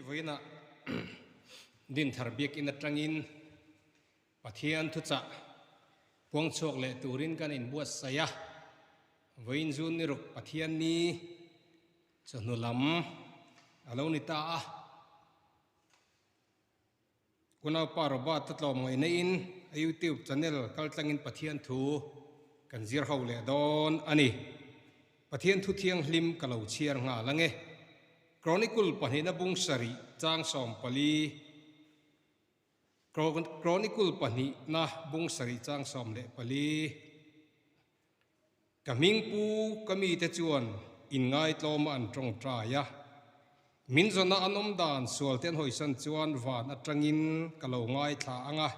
Vawiinah Dinthar Biakinn atangin Pathian thuchah puang chhuak leh turin kan inbuatsaih a. Vawiin zun ni ruk Pathian ni chawhnu lam a lo ni ta a. Unaupa Robert-a tlawm ngaihna in a YouTube channel kaltlangin Pathian thu kan zir ho leh dawn a ni. Pathian thu thianghlim ka lo chhiar nghal ange. Chronicle pahnihna bung sarih chang 14, Chronicle pahnihna bung sarih chang 14. Ka hmingpu ka mite chuan inngaihtlawma an tawngtai a, min zawna an awm dan sualte an hawisan chuan van atangin ka lo ngaithla ang a,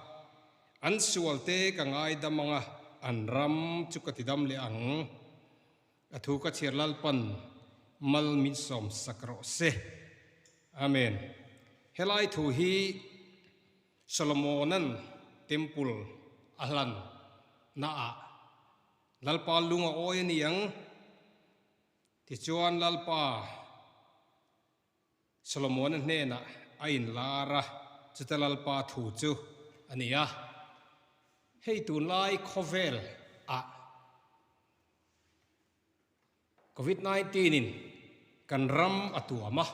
an sualte ka ngaidam ang a, an ram chu ka tidam leh ang. A thu ka chhiar Lalpan mal min sawmsak rawh se. Amen. Helai thu hi Solomona'n Temple a hlan naah Lalpa lung a awi a ni ang. Tichuan Lalpa Solomona hnenah a inlar a, chuta Lalpa thu chu a ni a, Hei tunlai khawvel ah Covid 19 in kan ram a tuam a,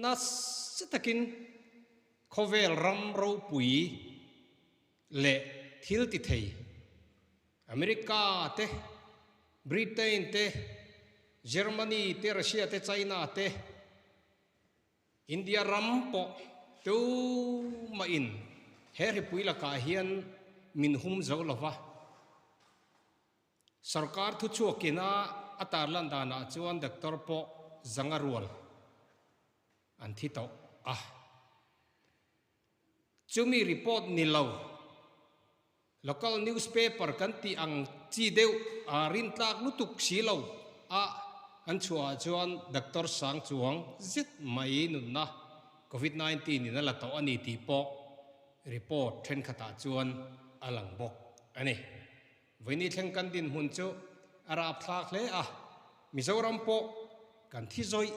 nasa takin khawvel ram ropui leh thil ti thei America te, Britain te, Germany te, Russia te, China te, India ram pawh tumahin he hripui lakah hian min hum zo lo va. Sorkar thuchhuakina a tarlan danah chuan doctor pawh zanga rual an thi tawh a. Chumi report ni lo, local newspaper kan tih ang chi deuh a rintlak lutuk si lo a an chhuah ah chuan Doctor Sang Chuang zet mai nunna Covid 19 in a la tawh a ni tih pawh report thenkhat ah chuan a lang bawk a ni. Vawiini thleng kan dinhmun chu a rapthlak hle a, Mizoram pawh kan thi zawih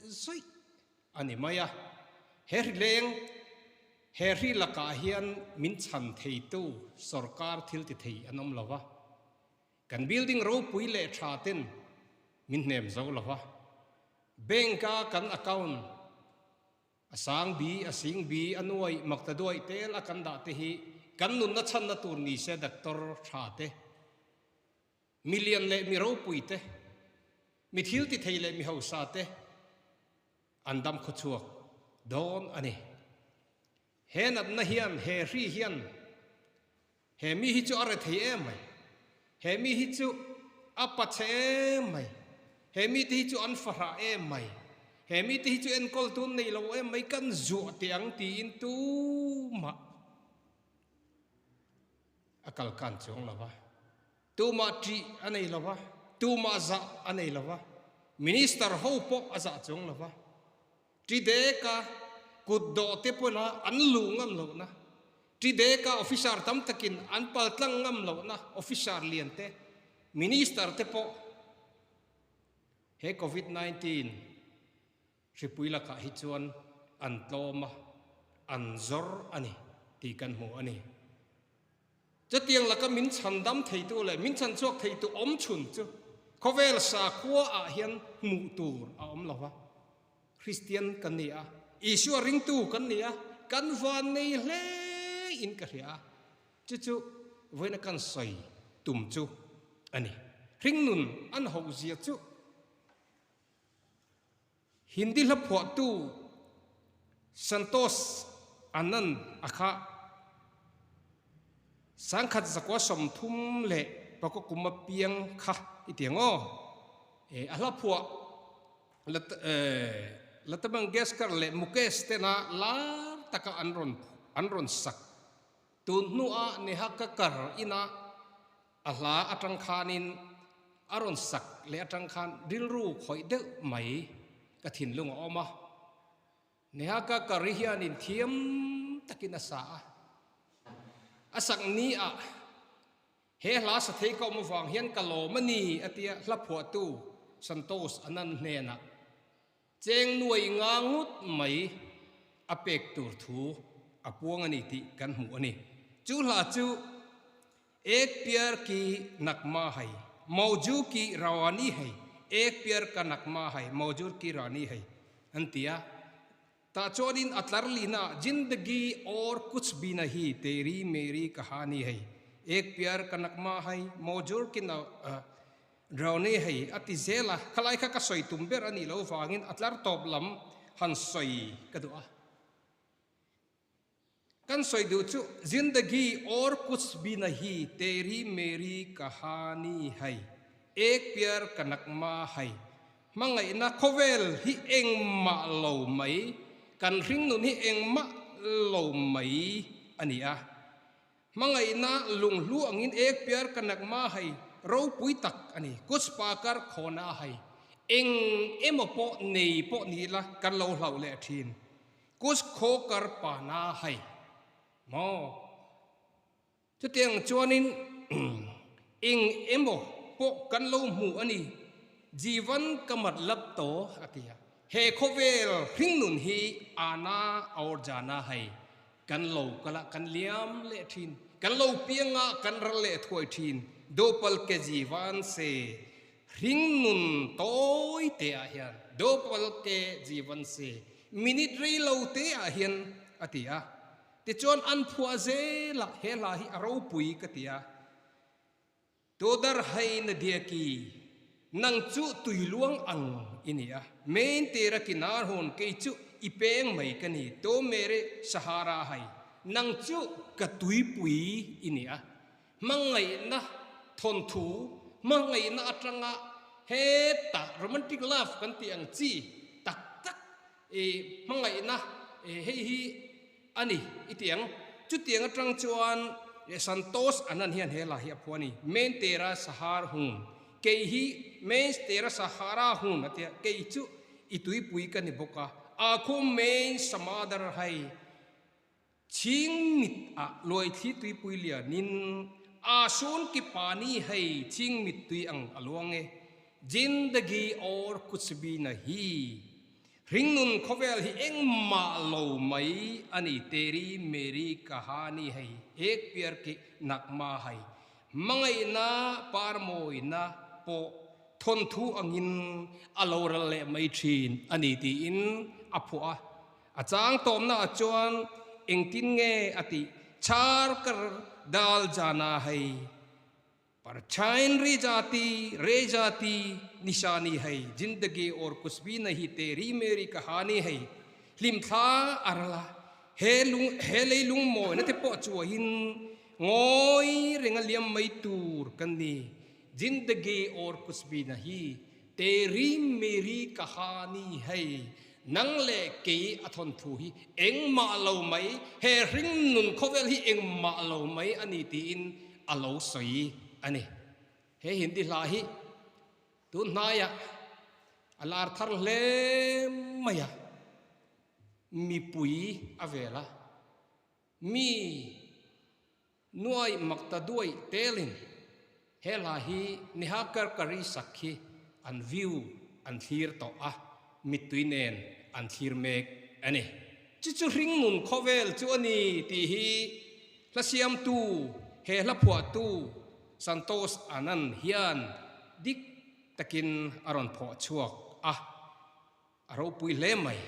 zawih A ni mai a, he hri leng, he hri lakah hian min chhan theitu sorkar thil ti thei an awm lo va, kan building ropui leh tha ten min hnem zo lo va, bank a kan account a sang bi, a sing bi, a nuai, makta duai tel a kan dah te hi kan nunna chhanna tur ni se doctor tha te, Mi lian leh mi ropui te, mi thil ti thei leh mi hausa te an dam khawchhuak dawn a ni. He natna hian, he hri hian he mi hi chu a rethei em mai, he mi hi chu a pachhe em mai, he mi te hi chu an fahrah em mai, he mi te hi chu enkawl tun nei lo em mai kan zuah teh ang tiin tumah a kalkan chuang lo va. Tumah ṭih a nei lo va, tumah zah a nei lo va, Minister ho pawh a zah chuang lo va. Ṭi deka kut dawh te pawna an luh ngam lohna, ṭi deka officer tam takin an pal tlang ngam lohna officer lian te, Minister te pawh he Covid 19 Hripui lakah hi chuan an tlawm a, an zawr a ni tih kan hmu a ni. Chutiang laka min chhandam theitu leh min chhanchhuak theitu awm chhun chu khawvel sakhua ah hian hmuh tur a awm lo va. Kristian kan ni a, Isua ringtu kan ni a, kan vannei hle in ka hria a, chu chu vawiina kan sawi tum chu a ni. Hringnun an hohzia chu Hindi hla phuahtu Santosh Anand a kha 1934 kum a piang kha i ti ang aw. A hla phuah Lata Mangeshkar leh Mukesh tena lar taka an rawn an rawn sak tun hnuah Neha Kakkar ina A hla atang khanin a rawn sak leh atang khan rilru khawih deuh mai ka thinlung a awm a. Neha Kakkar hi hianin thiam takin a sa a. A sak ni ah he hla sa thei ka awm avang hian ka lawm a ni a tia hla phuahtu Santosh Anand hnenah cheng nuai nga ngut mai. a pek tur thu a puang a ni tih kan hmu a ni. Chu hla chu Ek Pyar Ki Nagma Hai, Mauju Ki Rawani Hai, Ek Pyar Ka Nagma Hai, Mauju Ki Rani Hai an ti a. Tah chuanin a tlar lihna Zindagi Aur Kuch Bhi Nahi Teri Meri Kahani Hai, Ek Pyar Ka Nagma Hai, Mauju Ki Rawni Hai a ti zel a. Khalai kha ka sawi tum ber a nih loh vangin a tlar tawp lam han sawi ka duh a. Kan sawi duh chu Zindagi Aur Kuch Bhi Nahi Teri Meri Kahani Hai Ek Pyar Ka Nagma Hai Hmangaihna khawvel hi engmah lo mai, kan hringnun hi engmah lo mai a ni a. Hmangaihna lunghlu angin Ek Pyar Ka Nagma Hai ropui tak a ni. Kuch Pakar Khona Hai eng emaw pawh nei pawh ni ila kan lo hlauh leh thin. Kuch Khokar Pana Hai maw? Chutiang chuanin eng emaw pawh kan lo hmu a ni. Jivan ka matlab to a ti a. He khawvel hringnun hi ana aur jana hai. Kan lo kal a, kan liam leh thin. Kan lo piang a, kan ral leh thuai thin. Dopal ke jivan se hringnun tawi te ah hian Dopal ke jivan se minute rei lo te ah hian a ti a. Tichuan an phuah zel a, he hla hi a ropui ka ti a. Todar hai na diaki, nang chu tui luang ang i ni a, main tera kinar hawn kei chu i peng mai ka ni, to mere sahara hai, nang chu ka tuipui i ni a. Hmangaihna thawnthu, hmangaihna atanga heta romantic love kan tih ang chi tak tak i hmangaihna hei hi a ni i ti ang. Chutiang atang chuan Santosh Anand hian he hla hi a phuah a ni. Main Tera Sahar Hun, kei hi Main Tera Sahara Hun a tia, kei chu i tuipui ka ni bawk a, Akhum Main Samadar Hai, Chhing mit ah luaithli tuipui lianin aa sun ki pani hei chhing mit tui ang a luang e. Jindagi aur kuch bhi nahi. Hringnun khawvel hi engmah lo mai a ni teri meri kahani hei ek pyar ki nagma hai. Hmangaihna parmawina pawh thawnthu angin a lo ral leh mai thin a ni tiin a phuah a. A chang tawmna ah chuan engtin nge a tih char kar dal jana hei parchhain ri jati re jati nishani hei jindagi aur kuch bhi nahi teri meri kahani hei hlimthla a ral a he lung he leilung mawina te pawh chuahin ngawi renga liam mai tur kan ni jindagi aur kuch bhi nahi Teri Meri Kahani hei nang leh kei a thawn thu hi engmah lo mai, he hringnun khawvel hi engmah lo mai a ni tiin a lo sawi a ni. He Hindi hla hi tun hnaiah a lar thar hle mai a, mipui a vel a, mi Nuai mak ta duai telin he hla hi Neha Karkari sak hi an view an thlir tawh a, mittui nen an thlir mek a ni. Chu chu hringnun khawvel chu a ni tih hi hla siamtu, he hla phuahtu Santosh Anand hian dik takin a rawn phawh chhuak a. A ropui hle mai.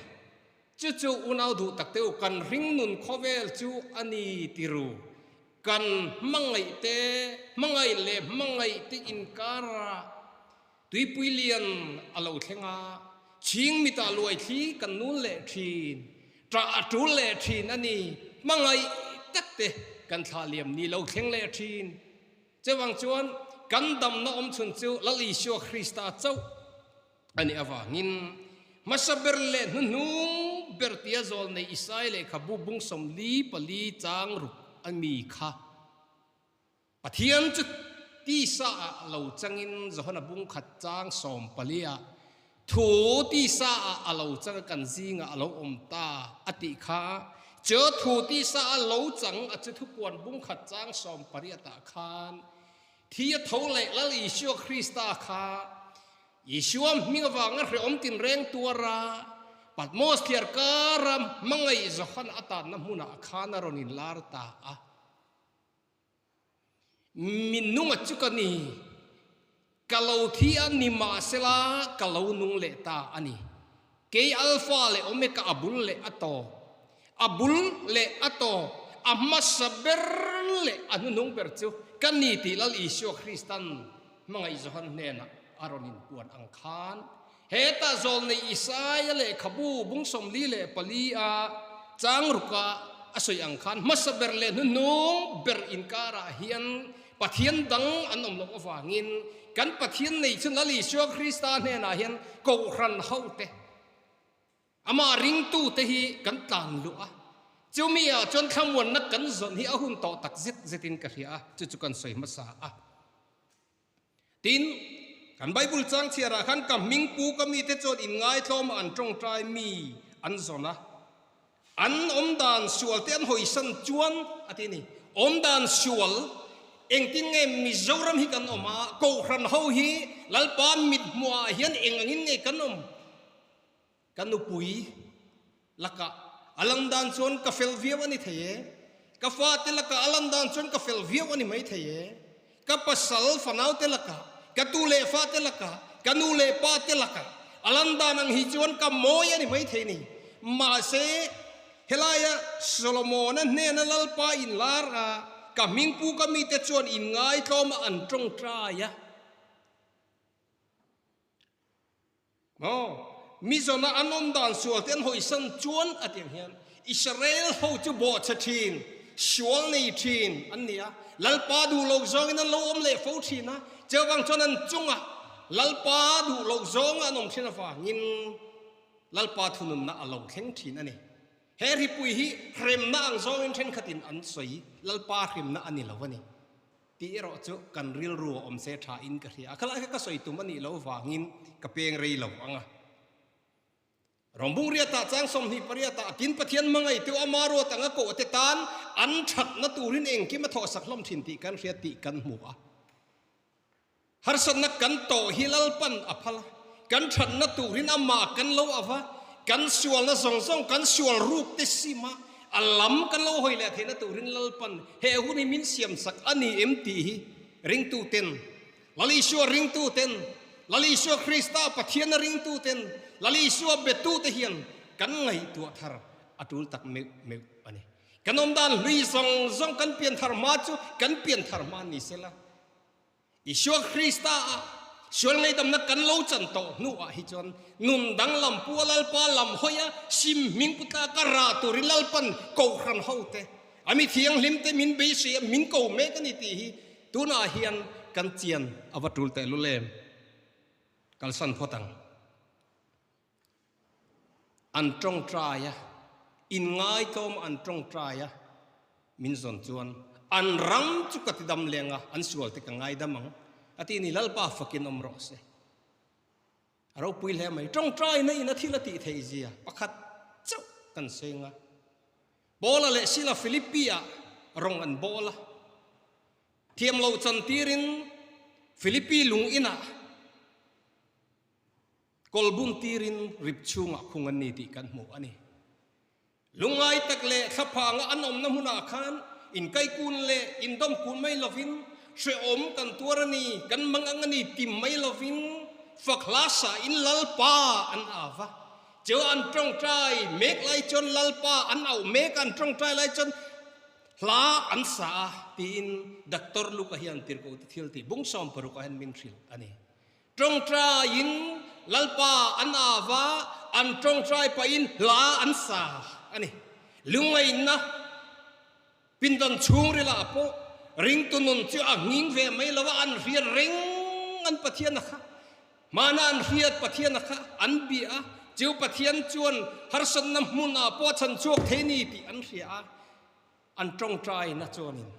Chu chu unau duh tak teu kan hringnun khawvel chu a ni ti ru. Kan hmangaih te, hmangaih leh hmangaih te inkara tuipui lian a lo thleng a, chhing mitah luaithli kan nul leh thin, ṭah a ṭul leh thin a ni. Hmangaih tak te kan thlah liam ni lo thleng leh thin. Chuvang chuan kan damna awmchhun chu Lal Isua Krista chauh A nih avangin hmasa ber leh hnuhnung ber tia zawl nei Isai lehkhabu bung 44 chang ruk a mi kha Pathian chu tisa ah lo changin Johana bung khat chang 14 ah thu tisa ah a lo chang a kan zingah a lo awm ta a tih kha chu thu tisa a lo chang a chu thupuan bung khat chang 18 ah khan thi a tho leh Lal Isua Krista kha Isua hming avanga hrehawm tinreng tuara Patmos thliarkara hmangaih Johan a tanna hmunah khan a rawn inlar ta a. Minunga chu ka ni, ka lo thi a ni mahsela ka lo nung leh ta a ni. Kei Alpha leh Omega a bul leh a tawp, a bul leh a tawp, a hmasa ber leh a hnuhnung ber chu ka ni tih Lal Isua Kristan hmangaih Johan hnenah a rawn inpuan ang khan Hetah zawlnei Isaia lehkhabu bung 44 a chang ruka a sawi ang khan hmasa ber leh hnuhnung ber inkarah hian Pathian dang an awm loh avangin kan Pathian nei chu Lal Isua Krista hnenah hian Kohhran hote amah ringtute hi kan tlan luh a, chumi ah chuan thlamuanna kan zawn hi a hun tawh tak zet zetin ka hria a, chu chu kan sawi hmasa a. Tin, kan Bible chang chhiarah khan ka hming pu ka mite chuan inngaithlawma an tawngtai mi an zawn a, an awmdan sual te an hawisan chuan a ti a ni. Awmdan sual engtin nge Mizoram hi kan awm a, Kohhran ho hi Lalpa mithmuhah hian eng angin nge kan awm? Ka nupui lakah a lan dan chuan ka fel viau a ni thei e, ka fate lakah a lan dan chuan ka fel viau a ni mai thei e, ka pasal fanaute lakah, ka tu leh fate lakah, ka nu leh pa te lakah a lan dan ang hi chuan ka mawi a ni mai thei ni. Mahse, helaia Solomona hnena Lalpa inlar a, ka hmingpu ka mite chuan inngaitlawm a an tawngtai a. Maw? Mizona an awm dan sual te an hawisan chuan a ti ang hian Israel ho chu bawhchhe thin, sual nei thin an ni a, Lalpa duh loh zawngin an lo awm leh fo thin a, chuvang chuan an chungah Lalpa duh loh zawnga an awm thin avangin Lalpa thununna a lo thleng thin a ni. He hripui hi hremna ang zawngin thenkhatin an sawi, Lalpa hremna a ni lo a ni. Tih erawh chu kan rilru a awm se tha in ka hria a, khalai kha ka sawi tum a nih loh vangin ka peng rei lo ang a. Rawngbung riatah chang 28 ah tin Pathian hmangaihtu ama ruat anga koh te tan an thatna turin engkim a thawhsak hlawm thin tih kan hria tih kan hmu a. Harsatna kan tawh hi Lalpan a phal a, kan thatna turin amah kan lo ava, kan sualna zawng zawng kan sual ruk te sim a, a lam kan lo hawi leh theihna turin Lalpan he hun hi min siamsak a ni em tih hi ringtu ten, Lal Isua ringtu ten, Lal Isua Krista Pathiana ringtu ten, Lal Isua betu te hian kan ngaihtuah thar a tul tak meuh meuh a ni. Kan awmdan hlui zawng zawng kan pianthar hma chu kan pianthar hma ni sela. Isua Krista ah sual ngaihdamna kan lo chan tawh hnuah hi chuan nun danglam pu a Lalpa lam hawi a sim hming pu tlak a rah turin Lalpan kohhran hote a mi thianghlim te min beisei a min ko mek a ni tih hi tunah hian kan chian a va tul tehlul em? Kalsan phawt ang. An tawngtai a, inngaitawm an tawngtai a, min zawn chuan an ram chu ka ti dam leng a, an sual te ka ngaidam ang, a ti ni, Lalpa fakin awm rawh se. A ropui hle mai, tawngtaina in a thil a tih theih zia pakhat chauh kan seng a. Paula leh Sila Philippi-ah rawng an bawl a, thiam lo chantirin Philippi lung inah, Kawlbun tirin rip chhungah khung an ni tih kan hmu a ni. Lungngai tak leh thlaphanga an awmna hmunah khan inkaikun leh indawmkun mai lovin, hrehawm kan tuar a ni, kan mang ang a ni ti mai lovin fak hla sain Lalpa an au va. Chu an tawngtai mek lai chuan Lalpa an auh mek a, an tawngtai lai chuan hla an sa a tiin Doctor Luka hian tirhkohte thil tih bung 60 ah hian min hrilh a ni. Tawngtaiin Lalpa an au va, an tawngtai pahin hla an sa a ni. Lungngaihna pindan chhungrilah pawh ringtu nun chu a nghing ve mai lo a, an hriat reng an Pathian a kha. Hmana an hriat Pathian a kha an bia a, chu Pathian chuan harsatna hmunah pawh a chhan chhuak thei ni tih an hria a, an tawngtaina chuanin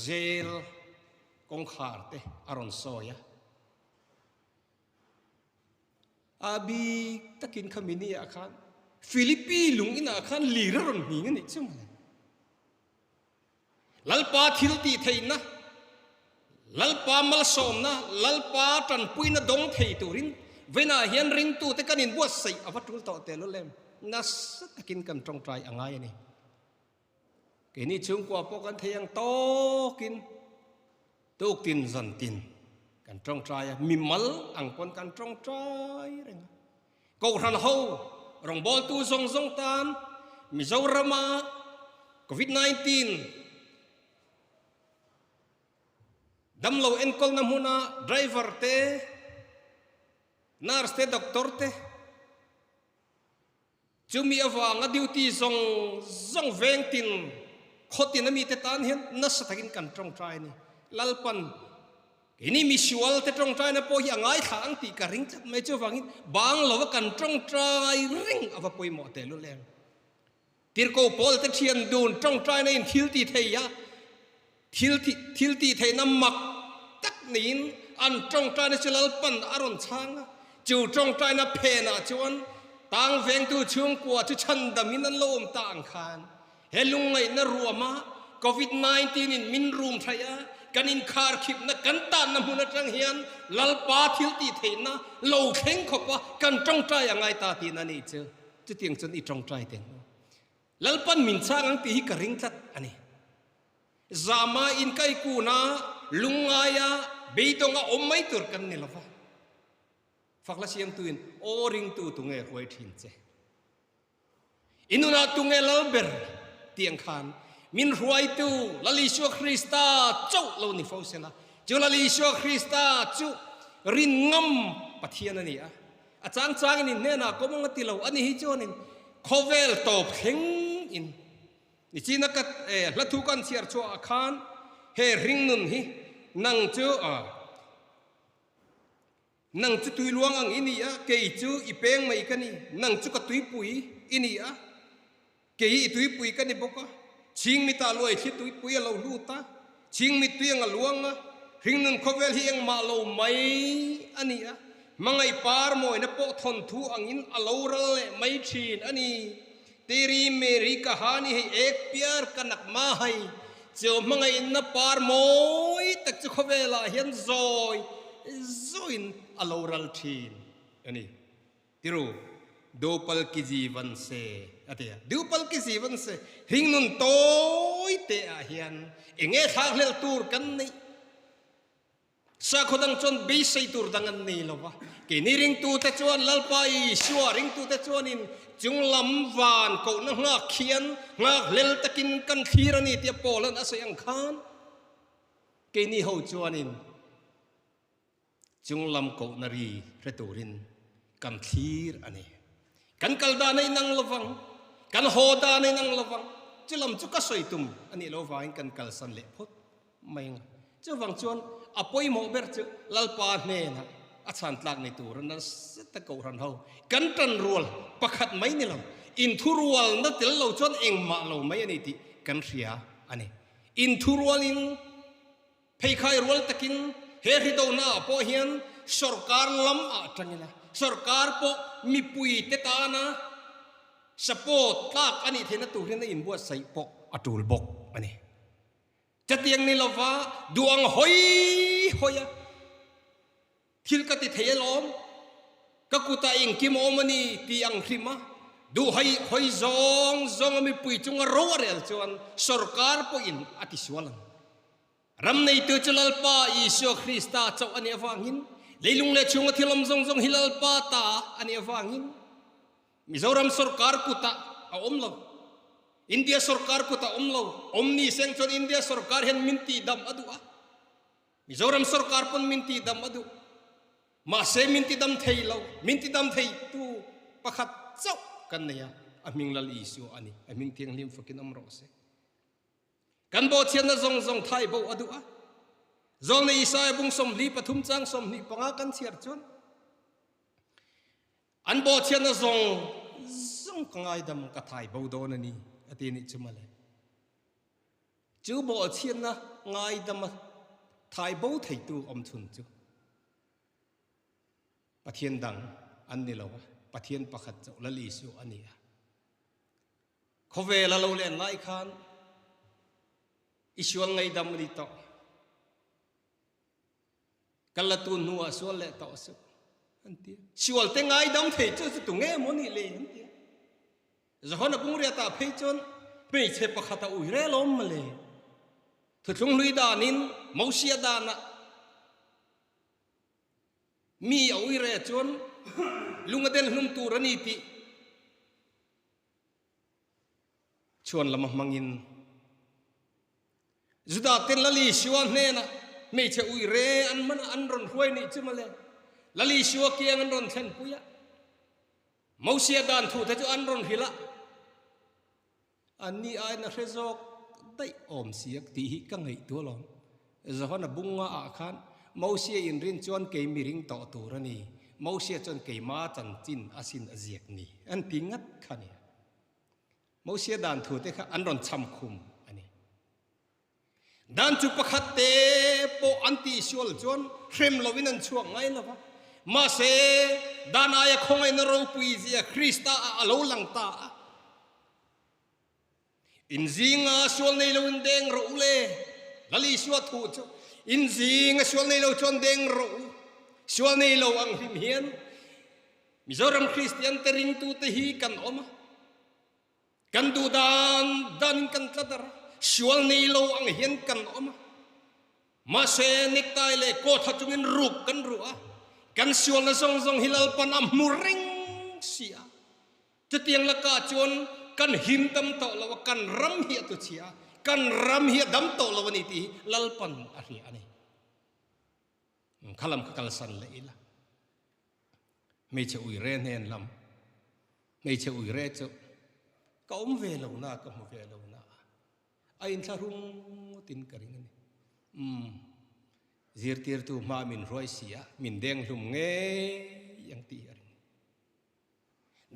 Zel kawngkhar te a rawn sawi a. A bik takin kha mini ah khan Philippi lung inah khan lir a rawn hming a nih chu mawle. Lalpa thil tih theihna, Lalpa malsawmna, Lalpa tanpuina dawng thei turin. Vawiinah hian ringtute kan inbuatsaih a va tul tawh tehlul em? Nasa takin kan tawngtai a ngai a ni. Keini chhungkua pawh kan thei ang tawkin tuktin zantin kan tawngtai a, mimal ang pawn kan tawngtai reng a. Kohhran ho rawngbawltu zawng zawng tan Mizorama Covid 19 Damlo enkawlna hmuna driver te, nurse te, doctor te chumi avanga duty zawng zawng veng tin khaw tin a mite tan hian nasa takin kan tawngtai a ni. Lalpan keini misual te tawngtaina pawh hi a ngaithla ang tih ka ring tlat mai chuvangin bang lova kan tawngtai reng a va pawimawh tehlul em. Tirhkoh Paul te thian dun tawngtaina in thil ti thei a, thil thil tih theihna mak tak niin an tawngtaina chu Lalpan a rawn chhang a. Chu tawngtaina phenah chuan tang vengtu chhungkua chu chhandamin an lo awm ta ang khan he lungngaihna ruama Covid 19 in min rum thaih a, kan inkharkhipna kan tanna hmun atang hian Lalpa thil tih theihna lo thleng khawp a kan tawngtai a ngai ta tihna a nih chu. Chutiang chuan i tawngtai teh ang. Lalpan min chhang ang tih hi ka ring tlat a ni. Zama inkaikuna lungngaia beidawnga awm mai tur kan ni lova. Fakla siamtuin aw ringtu tunge hruai thin che. I nunah tunge lal ber tih ang khan min hruaitu Lal Isua Krista chauh lo ni fo sela. Chu Lal Isua Krista chu rin ngam Pathian a ni a. A chang changin in hnenah kawm ang a ti lo a ni hi chuanin khawvel tawp thleng in nichina ka hla thu kan chhiar chhuah ah khan he hringnun hi nang chu nang chu tuiluang ang i ni a kei chu i peng mai ka ni nang chu ka tuipui i ni a Kei hi i tuipui ka ni bawk a, chhingmita luai thli tuipui a lo lut a, chhingmit tui ang a luang a, hringnun khawvel hi engmah lo mai a ni a, hmangaih par mawina pawh thawnthu angin a lo ral leh mai thin a ni. Teri Meri Kahani hei ek piar ka nak ma hai, cheu hmangaihna par mawi tak chu khawvelah hian zawi zawiin a lo ral thin a ni. Tiru, Dupal ki jivan se a ti a. Dupal ki jivan se hringnun tawi te ah hian eng nge thlakhlelh tur kan neih? Sakhaw dang chuan beisei tur dang an nei lo va. Keini ringtute chuan Lalpa Isua ringtute chuanin chunglam van kohna nghak khian nghakhlel takin kan thlir a ni tia Paula'n a sawi ang khan keini ho chuanin Chunglam kohna ri hre turin kan thlir a ni. Kan kal dan a inang lovang, kan haw dan a inang lovang, chulam chu ka sawi tum a nih lo vangin kan kalsan leh phawt mai ang a. Chuvang chuan a pawimawh ber chu Lalpa hnenah a chhan tlak ni tura nasa tak kohhran ho kan tan rual pakhat mai ni lo, inthurualna tel lo chuan engmah lo mai a ni tih kan hria a ni. Inthurualin Pheikhai rual takin he hridona ah pawh hian sorkar lam ah tangin a, sorkar pawh mipui te tana support tlak a nih theihna tur hian a inbuatsaih pawh a tul bawk a ni. Chatiang ni lova duh ang hawi hawi a. Thil ka ti thei alawm, ka kutah engkim a awm a ni tih ang hrim a, duh hai hawi zawng zawng a mipui chunga ro a rel chuan sorkar pawhin a tisual ang. Ram neitu chu Lalpa Isua Krista chauh a nih avangin, leilung leh chhunga thil awm zawng zawng hi Lalpa ta a nih avangin Mizoram sorkar kutah a awm lo. India sorkar kutah a awm lo. Awm ni seng chuan India sorkar hian min tihdam a duh a. Mizoram sorkar pawn min tihdam a duh. Mahse min tidam thei lo. Min tidam thei tu pakhat chauh kan nei a, a hming Lal Isua a ni. A hming thianghlim fakin awm rawh se. Kan bawhchhiatna zawng zawng thai bo a duh a. Zawlnei Isaiah bung 43 chang 25 kan chhiar chuan an bawhchhiatna zawng zawng ka ngaidam ka thai bo dawn a ni a ti nih chu mawle. Chu bawhchhiatna ngaidama thai bo theitu awmchhun chu Pathian dang an ni lo a, Pathian pakhat chauh Lal Isua a ni a. Khawvel a lo len lai khan i sual ngaidam a ni tawh. Kal la tu hnuah sual leh tawh suh. An ti a. Sualte ngaidam thei chu chu tu nge maw nih le? An ti a. Johana Bungriatah phei chuan hmeichhe pakhat a ui rel awm mawle. Thuthlung hlui danin Mosia danah mi a ui re chuan lung a den hlum tur a ni tih chhuan lama hmangin Juda ten Lal Isua hnenah hmeichhe ui re an man a, an rawn hruai nih chu mawle. Lal Isua kiang an rawn thlenpui a, Mosia dan thu te chu an rawn hrilh a, Anni aiin a hre zawk daih awm siak tih hi ka ngaihtuah alawm. Johana bunga ah khan Mosia inrin chuan kei mi ring tawh tur a ni, Mosia chuan keima chanchin a sin a ziak ni an ti ngat kha nia. Mosia dan thu te kha an rawn cham khum a ni. Dan chu pakhat te pawh an tihsual chuan hrem loin an chhuak ngai lo va. Mahse, dan aia khawngaihna ropui zia Krista ah a lo lang ta a. In zinga sual nei loin deng rawh u le. Lal Isua thu chu, In zinga sual nei lo chuan deng rawh u. Sual nei lo ang hlim hian Mizoram Kristian te ringtute hi kan awm a. Kan duh dan danin kan tla dar a, sual nei lo ang hian kan awm a. Mahse, necktie leh coat ha chungin ruk kan ruh a, kan sualna zawng zawng hi Lalpan a hmu reng si a. Chutiang lakah chuan kan him dam tawh lo a, kan ram hi a tu chhia a, kan ram hi a dam tawh lo a ni tih hi Lalpan a hria a ni. Kha lam kha kalsan leh ila. Hmeichhe uire hnen lam, hmeichhe uire chu ka awm ve lo na, ka hmu ve lo na a inthlahrung ngawtin ka ring a ni. Umm, zirtirtu hma min hruai si a, min deng hlum ngei ang tih hi a ring.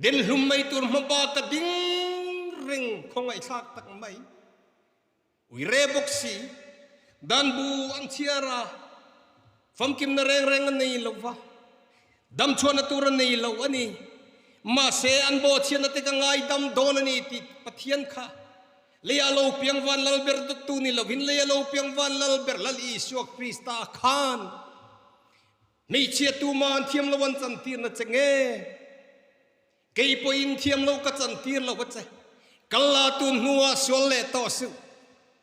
Den hlum mai tur hma bak a ding reng khawngaihthlak tak mai. Uire bawk si, dan bu an chhiar a, famkimna reng reng a nei lo va, damchhuahna tur a nei lo a ni. Mahse, an bawhchhiatna te ka ngaidam dawn a ni tih Pathian kha leia lo piang van lal ber dawttu ni lovin leia lo piang van lal ber Lal Isua Krista khan hmeichhia tuma an thiam lo an chantirna che nge? Kei pawhin thiam lo ka chantir lo a che. Kal la tun hnuah sual leh tawh suh.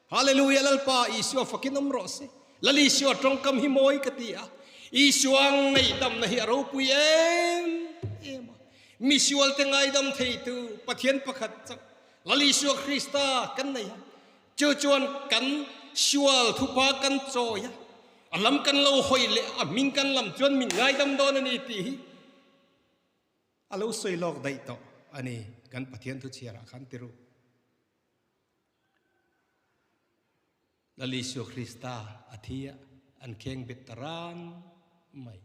Hallelujah Lalpa Isua fakin awm rawh se. Lal Isua tawngkam hi mawi ka ti a. Isua ngaihdamna hi a ropui em em a. Misualte ngaidam theitu Pathian pakhat chauh Lal Isua Krista kan nei a. Chu chuan kan sual thupa kan chawi a. A lam kan lo hawi leh a hming kan lam chuan min ngaidam dawn a ni tih hi A lo sawi lawk daih tawh a ni, kan Pathian thu chhiarah khan ti ru. Lal Isua Krista a thi a, an kheng bet ta ran mai.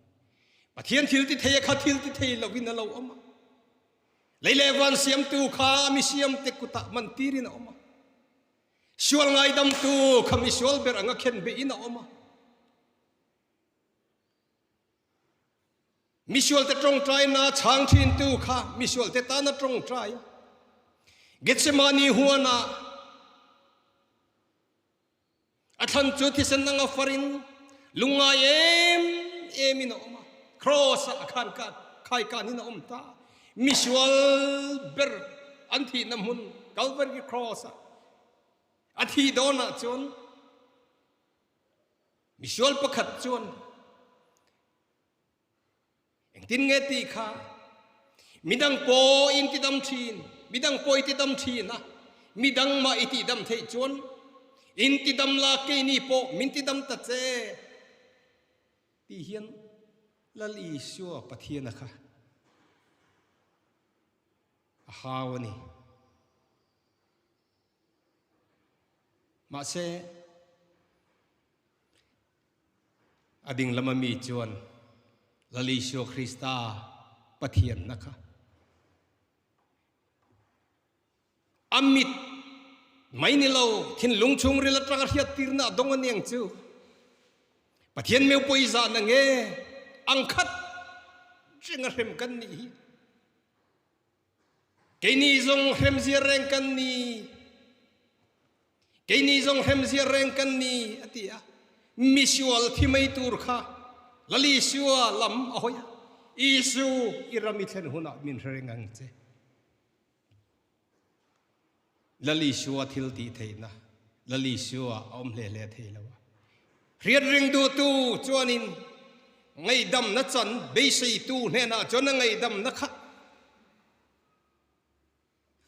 Pathian thil ti thei a kha thil ti thei lovin a lo awm a. Lei leh van siamtu kha mi siamte kutah man tirin a awm a. Sual ngaidamtu kha mi sual ber anga khen behin a awm a. Misualte tawngtaina chhang thintu kha misualte tana tawngtai a. Gethsemane huanah a thlan chu thisen anga farin lungngai em emin a awm a. Cross ah a khan ka khai kanin a awm ta. Misual ber an thihna hmun Calvary Cross ah a thih dawnah chuan Misual pakhat chuan engtin nge tih kha midang pawh in ti dam thin, midang pawh i ti dam thin a, midang mah i tih dam theih chuan in ti dam la keini pawh min ti dam ta che tih hian Lal Isua Pathiana kha a hau a ni. Mahse, a ding lama mi chuan Lal Isua Krista Pathianna kha a mit mai ni lo thinlung chhungril atanga hriattirna a dawng a niang chu. Pathian meu pawh i zahna nge ang khat ringa hrem kan nih hi. Keini zong hremzia reng kan ni. Keini zong hremzia reng kan ni a ti a. Misual thi mai tur kha Lal Isua lam a hawi a. Isu, i ram i thlen hunah min hre reng ang che. Lal Isua thil tih theihna, Lal Isua a awm hle hle thei lo a. Hriat ring duhtu chuanin ngaihdamna chan beiseitu hnenah chuan a ngaihdamna kha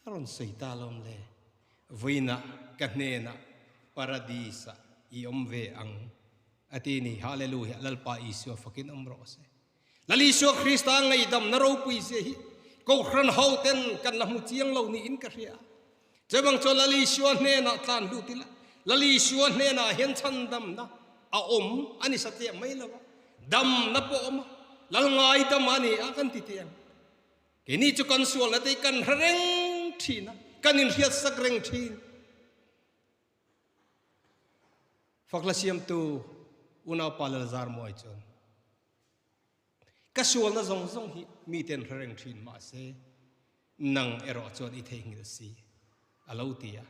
a rawn sawi ta lawm le. Vawiinah ka hnenah Paradis-ah i awm ve ang a ti ni. Hallelujah! Lalpa Isua fakin awm rawh se. Lal Isua Krista ngaihdamna ropui zia hi Kohhran hoten kan la hmu chiang lo niin ka hria. Chuvang chuan Lal Isua hnenah tlan lut ila, Lal Isua hnenah hian chhandamna a awm a ni satliah mai lo a, damna pawh a awm a, Lal ngaidam a ni a kan ti teh ang. Keini chu kan sualna te hi kan hre reng thin a, kan inhriatsak reng thin. Fakla siamtu unaupa Lalzar Muai chuan, Ka sualna zawng zawng hi miten hre reng thin mahse, nang erawh chuan i theihnghilh si, a lo ti a.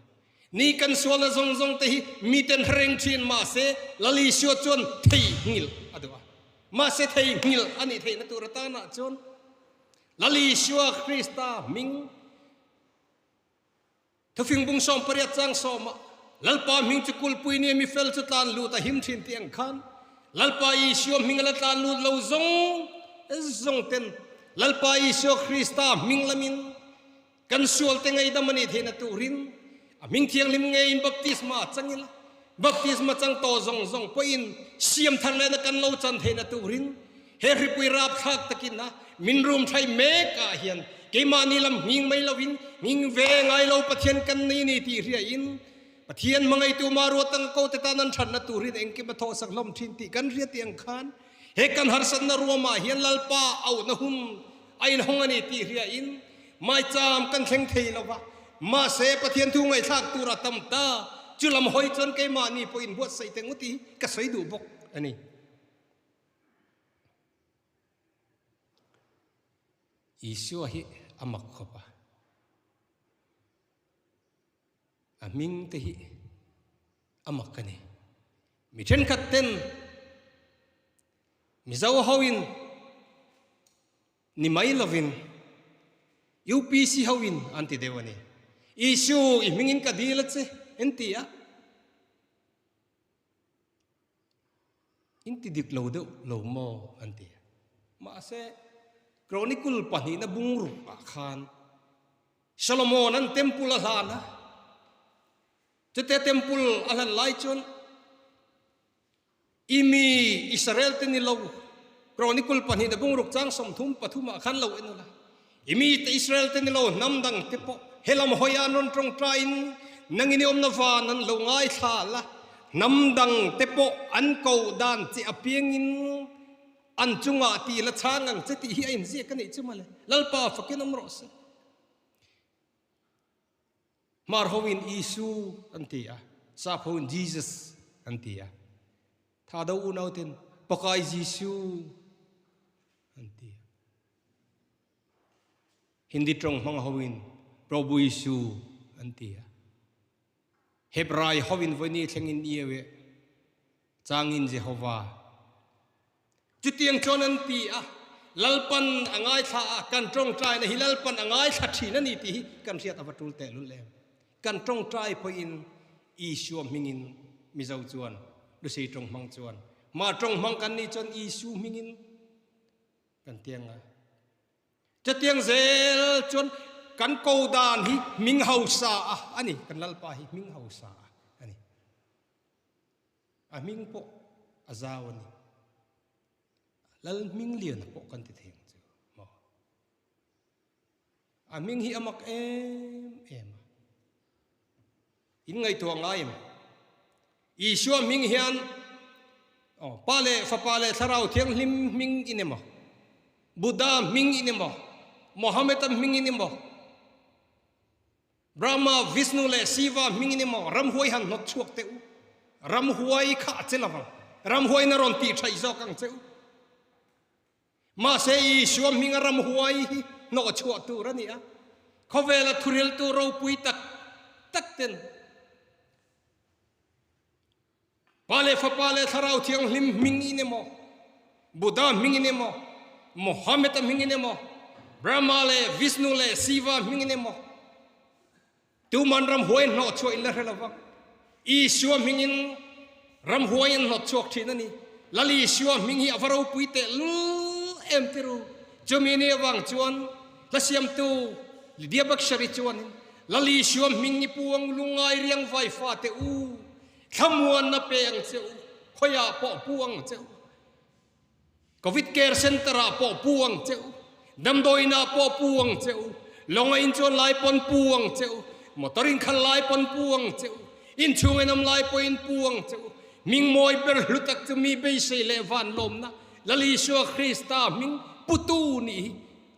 Ni kan sualna zawng zawng te hi miten hre reng thin mahse, Lal Isua chuan theihnghilh a duh a. Mahse theihnghilh a nih theihna tur atanah chuan Lal Isua Krista hming, Thufing bung 18 chang sawmah, Lalpa hming chu kulpui nia mi fel chu tlan lut a him thin tih ang khan, Lalpa Isua hming a la tlan lut lo zawng zawng ten Lalpa Isua Krista hming lamin kan sual te ngaidam a nih theihna turin a hming thianghlim ngeiin baptisma chang ila, baptisma chang tawh zawng zawng pawhin siam thar lehna kan lo chan theihna turin He hripui rapthlak takin a min rum thlai mek ah hian keimahni lam hming mai lovin hming ve ngai lo Pathian kan nei ni tih hriain Pathian hmangaitu mah ruat anga ko te tan an thatna turin engkim a thawhsak hlawm thin tih kan hria tih ang khan he kan harsatna ruamah hian Lalpa auhna hun a inhawng a ni tih hriain maicham kan thleng thei lo va, mahse Pathian thu ngaihthlak tur a tam ta, chu lam hawi chuan keimahni pawh inbuatsaih teh ngawt hi ka sawi duh bawk a ni. Isua hi a mak khawp a, a hming te hi a mak a ni. Mi thenkhat ten Mizo hoin ni mai lovin UPC hoin an ti deuh a ni. Isu i hmingin ka dil a che an ti a. In ti dik lo deuh lo maw an ti a. Mahse, Chronicle pahnihna bungruk ah khan Solomon an temple a hlan a, chutia temple a hlan lai chuan i mi Israel te ni lo Chronicle pahnihna bungruk chang 33 ah khan lo en ula. I mite Israel te ni lo hnam dang te pawh helam hawi an rawn tawngtaiin nangin i awmna van an lo ngaithla la, hnam dang te pawh an koh dan che apiangin an chungah tih la chhang ang che tih hi a inziak a nih chu mawle. Lalpa fakin awm rawh se. Hmar hoin Isu an ti a, Sap hoin Jesus an ti a. Tha do unau ten pakai Jesu an ti a. Hindi tawng hmang hoin Prabhu Isu an ti a. Hebrai hoin voini thlengin Yahweh, changin Jehovah. Chutiang chuan an ti a, Lalpan a ngaithla a, kan tawngtaina hi Lalpan a ngaithla thin a ni tih hi kan hriat a va tul tehlul em. Kan tawngtai pawhin Isua hmingin Mizo chuan, Lusei tawng hmang chuan, mah tawng hmang kan nih chuan Isu hmingin kan tiang a. Chutiang zel chuan kan ko dan hi hming hausa a a ni, kan Lalpa hi hming hausa a a ni. A hming pawh a zau a ni. Lal hming lian pawh kan ti thei ang chu maw. A hming hi a mak em em a. In ngaihtuah ngai em? Isua hming hian aw Pa leh Fapa leh Thlarau Thianghlim hming in emaw, Buddha hming in emaw, Mohammed-a hming in emaw, Brahma, Vishnu leh Shiva hming in emaw ramhuai han hnawt chhuak teh u. Ramhuai kha a che lovang. Ramhuain a rawn tih thaih zawk ang che u. Mahse, Isua hminga ramhuai hi hnawh chhuah tur a ni a, khawvela thuriltu ropui tak tak ten Pa leh Fapa leh Thlarau Thianghlim hming in emaw, Buddha hming in emaw, Mohammed-a hmingin emaw, Brahma leh Vishnu leh Shiva hmingin emaw, Tuman ramhuai hnawh chhuah in la hre lova, Isua hmingin ramhuai an hnawt chhuak thin a ni. Lal Isua hming hi a va ropui teh lul em ti ru. Chumi ni avang chuan hla siamtu Lydia Bakshari chuanin Lal Isua hming i puang lungngai riang vai fate u, thlamuanna pe ang che u, khawiah pawh pu ang che u. Covid Care Centre ah pawh pu ang che u, damdawiin ah pawh pu ang che u, lawng a inchuan lai pawn pu ang che u, motor inkhal lai pawn pu ang che u, inchhung enawm lai pawhin pu ang che u. Hming mawi ber hlu tak chu mi beisei leh van lawmna Lal Isua Krista hming putu nih hi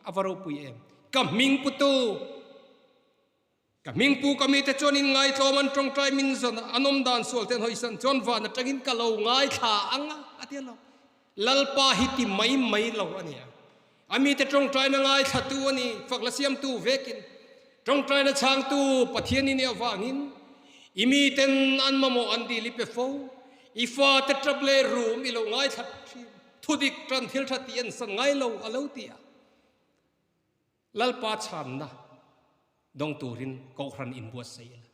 a va ropui em. Ka hming putu. Ka hmingpu ka mite chuan in ngaitlawm an tawngtai min zawn a, an awm dan sual te an hawisan chuan van atangin ka lo ngaithla ang a, a ti a lo. Lalpa hi ti mai mai lo a nia. A mite tawngtaina ngaithlatu a ni, fakla siamtu vekin tawngtaina chhangtu Pathian i nih avangin i miten an mamawh an dil i pe fo, i fate tap leh rum i lo ngaithla thin, thudik tan thil tha tih an san ngai lo a lo ti a. Lalpa chhanna dawng turin Kohhran inbuatsaih ila.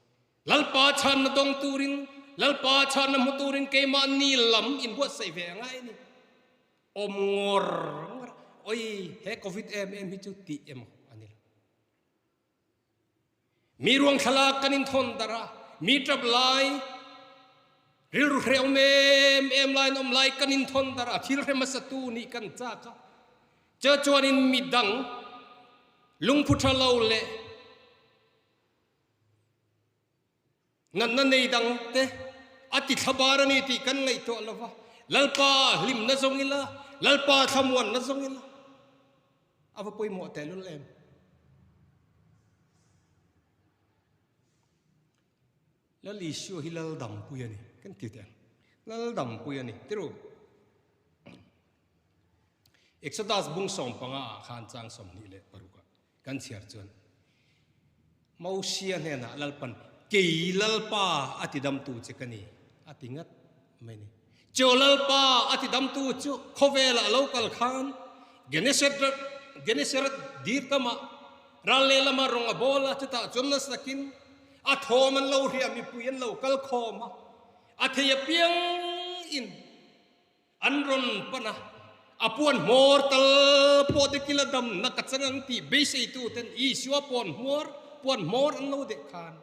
Lalpa chhanna dawng turin, Lalpa chhanna hmu turin keimahni lam inbuatsaih ve a ngai a ni. Awm ngawr ngawr a, Oi, he Covid em em hi chu tih emaw a ni lo. Mi ruang thlalak kan inthawn darh a, mi tap lai, rilru hreh awm em em lai an awm lai kan inthawn darh a, thil hre hmasa tu nih kan chak a. Chu chuanin mi dang lungphu tha lo leh natna nei dang te a ti thla bar a ni tih kan ngaihtuah lo va, Lalpa hlimna zawng ila, Lalpa thlamuanna zawng ila a va pawimawh tehlul em. Lal Isua hi Lal dampui a ni kan ti teh ang. Lal dampui a ni tiru. Exodus bung 15 ah khan chang 26 ah kan chhiar chuan Mosia hnenah Lalpan kei Lalpa a ti damtu che ka ni a ti ngat mai ni. Chu Lalpa a ti damtu chu khawvelah a lo kal khan Genesaret Genesaret dir tamah ral lehlamah rawng a bawl a, chutah chuan nasa takin a thawm an lo hria mipui an lo kal khawm a, a thei apiang in An rawn pan a, a puan hmawr tal pawh te kila damna ka chang ang tih beiseitu ten Isua puan hmawr, puan hmawr an lo deh khan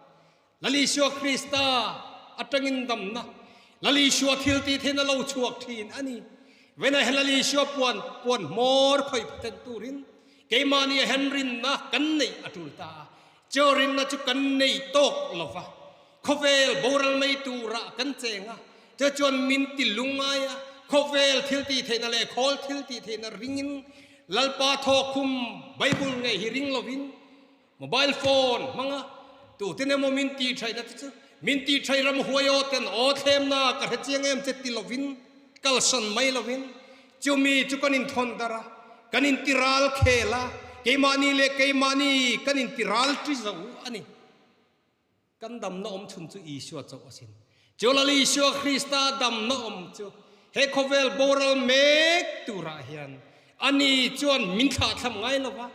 Lal Isua Krista atangin damna, Lal Isua thil tih theihna lo chhuak thin a ni. Venah hian Lal Isua puan, puan hmawr khawih phaten turin keimahni a hen rinna kan neih a tul ta a, chu rinna chu kan nei tawk lo va. Khawvel boral mai turah kan cheng a, chu chuan min ti lungngai a, khawvel thil tih theihna leh khawl thil tih theihna ringin Lalpa thawkkhum Bible ngei hi ring lovin mobile phone hmanga tuten emaw min tih thaihna te chu min tih thaih ram huai aw ten aw thlemna ka hre chiang em che ti lovin kalsan mai lovin chumi chu kan inthawn darh a, kan intiral khel a, keimahni leh keimahni kan intiral ṭi zo a ni. Kan damna awm chhun chu Isua chauh a sin. Chu Lal Isua Krista damna awm chu he khawvel boral mek turah hian ani chuan min thlahthlam ngai lo va,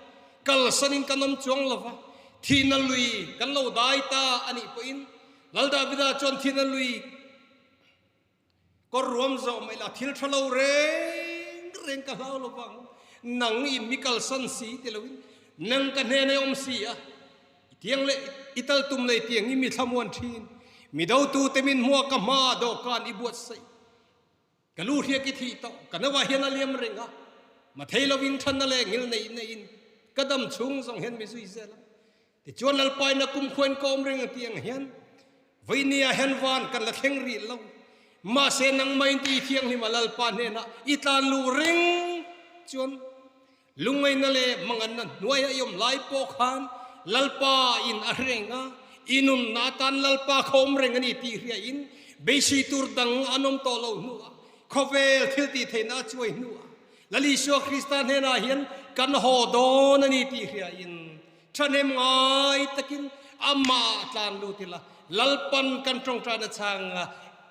kalsanin kan awm chuang lo va, thihna lui kan lo dai ta a nih pawhin Lal Davida chuan thihna lui Kawr ruam zawh mai la thil tha lo reng reng ka hlau lo vang, nang in mi kalsan si ti loin nang ka hnen ai awm si a, i tiang leh i tal tum lei tiang i mi thlamuan thin, mi dotu te min hmuak ka hma dawhkan i buatsaih, ka lu hriak i thih tawh, ka no ah hian a liam reng a, ma thei loin thanna leh ngil neih neihin ka dam chhung zawng hian mi zui zel ang. Tichuan Lalpaina kumkhuain ka awm reng a tih ang hian vawinia hian van kan la thleng rih lo. Mahse nangmain ti thianghlim a Lalpa hnenah i tlan luh reng chuan lungngaihna leh manganna hnuaia i awm lai pawh khan Lalpa in a hreng a, i nunna atan Lalpa kha awm reng a ni tih hriain beisei tur dang an awm tawh lo hnuah khawvel thil tih theihna a chuai hnuah Lal Isua Krista hnenah hian kan haw dawn a ni tih hriain Thahnem ngai takin amah a tlan lut ila, Lalpan kan tawngtaina chhang a,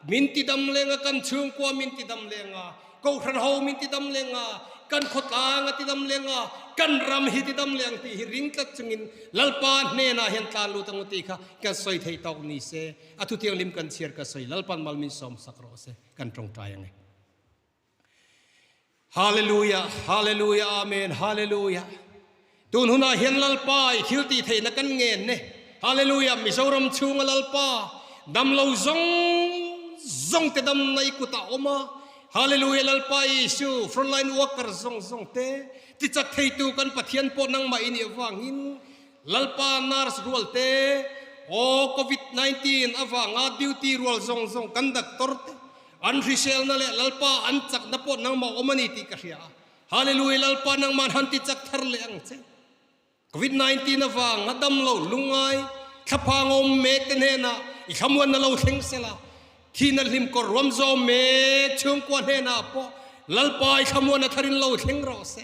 min ti dam leng a, kan chhungkua min ti dam leng a, Kohhran ho min ti dam leng a, kan khawtlang a tidam leh ang a, kan ram hi tidam leh ang tih hi ring tlat chungin Lalpa hnenah hian tlan lut ang u tih kha kan sawi theih tawk ni se. A thuthianghlim kan chhiar ka sawi Lalpan mal min sawm sak rawh se, kan tawngtai ang e. Hallelujah, Hallelujah, Amen, Hallelujah. Tun hunah hian Lalpa i thil tih theihna kan ngen ne. Hallelujah, Mizoram chhunga Lalpa damlo zawng zawng te damna i kutah awm a. Hallelujah, Lalpa Isu, frontline worker zawng zawng te tichak theitu kan Pathian pawh nangmah i nih avangin Lalpa nurse rual te, aw Covid 19 avanga duty rual zawng zawng kan doctor te, An hriselna leh Lalpa an chakna pawh nangmah awm a ni tih ka hria a. Hallelujah Lalpa nangmah han ti chak thar leh ang che. Covid 19 avang a dam lo lungngai thlaphang awm mek te hnenah i thlamuanna lo thleng sela, thihna hlim kawr ruam zawm mek chhungkua hnenah pawh Lalpa i thlamuanna tharin lo thleng rawh se.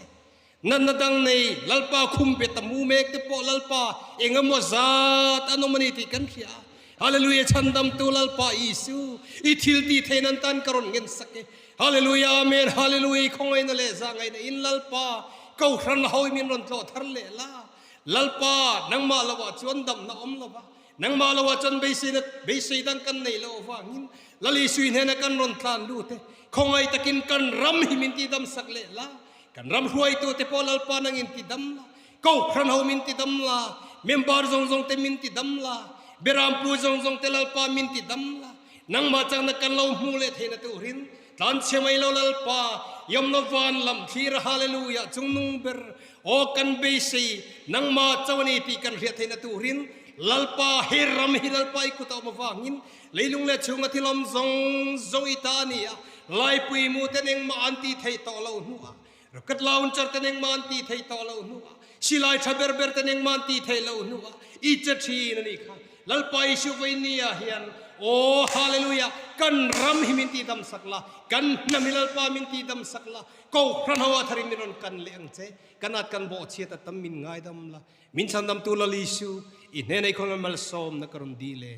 Natna dang nei Lalpa khum bet a mu mek te pawh Lalpa eng emaw zat an awm a ni tih kan hria a. Hallelujah Chhandamtu Lalpa Isu i thil tih theih nan tan ka rawn ngen sak e. Hallelujah Amen Hallelujah i khawngaihna leh zahngaihna in Lalpa Kohhran ho i min rawn tlawh thar leh la. Lalpa nangmah lo ah chuan damna awm lo va, nangmah lo ah chuan beiseina beisei dang kan nei lo avangin Lal Isu i hnena kan rawn tlan lut e. Khawngaih takin kan ram hi min tihdam sak leh la. Kan ram hruaitute pawh Lalpa nang in ti dam la, Kohhran ho min ti dam la, member zawng zawng te min ti dam la, Berampu zawng zawng te Lalpa min ti dam la, nangmah chakna kan lo hmuh leh theihna turin tlanchhe mai lo Lalpa, Yawmna van lam thlir Hallelujah chungnung ber aw kan beisei nangmah chauh a ni tih kan hriat theihna turin Lalpa he ram hi Lalpa i kut a awm avangin Leilung leh chhunga thil awm zawng zawng i ta a ni a, Laipui mu ten engmah an tih theih tawh loh hnuah, Rocket launcher ten engmah an tih theih tawh loh hnuah, Silai tha ber ber ten engmah an tih theih loh hnuah i che thin a nih kha. Lalpa Isu vawinia hian, Aw Hallelujah, kan ram hi min tihdam sak la, kan hnam hi Lalpa min tihdam sak la, Kohhran ho ah tharin min rawn kan leh ang che, kan at kan bawhchhiat a tam min ngaidam la, min chhandamtu Lal Isu, i hnenei khawngaih malsawmna ka rawn dil e.